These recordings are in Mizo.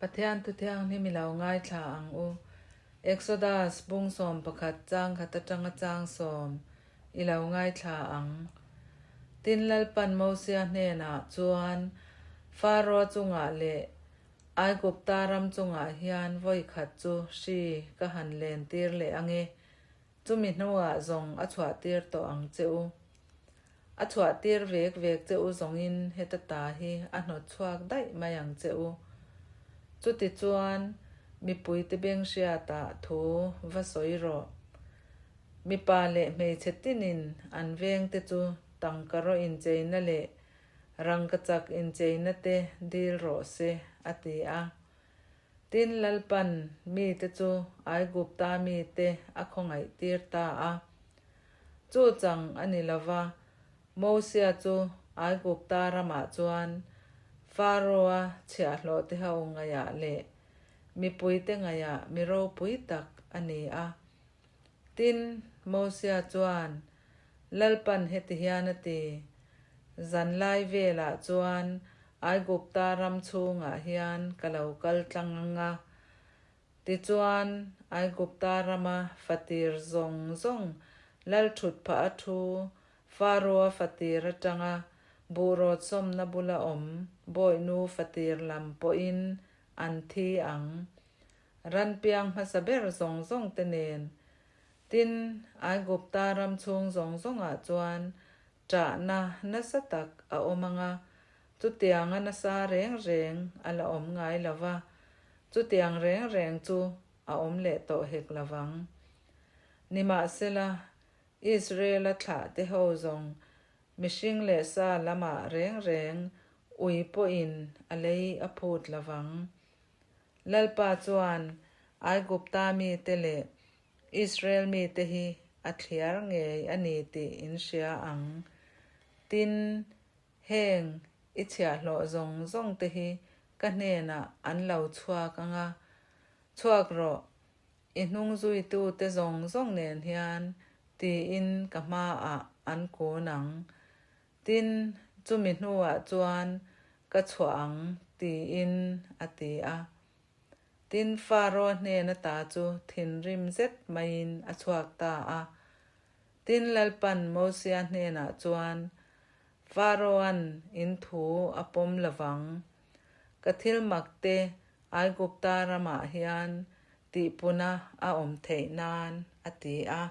Pathian thu thianghlim i lo ngaithla ang u. Exodus bung 11 chang khat atanga chang sawm i lo ngaithla ang. Tin Lalpan Mosia hnenah chuan Faro chungah leh Aigupta ram chungah hian vawi khat chu hri ka han len tir leh ange. Chumi hnuah zawng a chhuah tir tawh ang che u. A chhuah tir vek vek che u zawngin heta ta hi a hnawt chhuak daih mai ang che u. Chuti chuan mipuite beng hriatah thu va sawi rawh. Mipa leh hmeichhe tinin an vengte chu tangkaraw incheina leh rangkachak incheina te dil rawh se, a ti a. Tin, Lalpan mite chu Aigupta mite a khawngaih tir ta a. Chu chang a ni lo va, Mosia chu Aigupta ramah chuan Faro-a chhiahhlawhte ho ngaihah leh mipuite ngaihah mi ropui tak a ni a. Tin, Mosia chuan Lalpan heti hian a ti, Zanlai velah chuan Aigupta ram chhungah hian ka lo kal tlang ang a. Tichuan, Aigupta rama fatir zawng zawng lalthut phah a thu Faro-a fatir atanga buhrawt sawmna bula awm bawihnu fatir lam pawhin an thi ang. Ran piang hmasa ber zawng zawng te nen. Tin, Aigupta ram chhung zawng zawngah chuan ṭahna nasa tak a awm ang a, chutianga nasa reng reng a la awm ngai lo va, chutiang reng reng chu a awm leh tawh hek lo vang. Nimahsela, Israela thlahte ho zawng mihring leh sa lamah reng reng ui pawhin a lei a phut lo vang. Lalpa chuan Aigupta mite leh Israel mite hi a thliar ngei a ni tih in hria ang. Tin, heng i chhiahhlawh zawng zawng te hi ka hnenah an lo chhuak ang a, Chhuak rawh, i hnung zuitute zawng zawng nen hian, tiin ka hmaah an kun ang. Tin, chumi hnuah chuan ka chhuah ang, tiin a ti a. Tin, Faro hnen ata chu thinrim zet maiin a chhuak ta a. Tin, Lalpan Mosia hnenah chuan, Faro-a'n in thu a pawm lovang. Ka thil mak te Aigupta ramah hian tihpuna a awm theih nan, a ti a.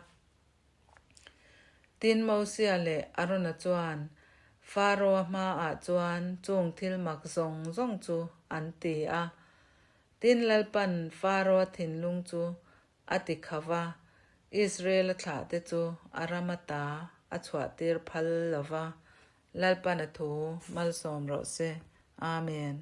Tin, Mosia leh Arona chuan Faro-a hmaah chuan chung thil mak zawng zawng chu an ti a. Tin, Lalpan Faro-a thinlung chu a ti kha va, Israel-a thlahte chu a ram ata a chhuahtir phal lo va. Lalpan a thu malsawm rawh se. Amen.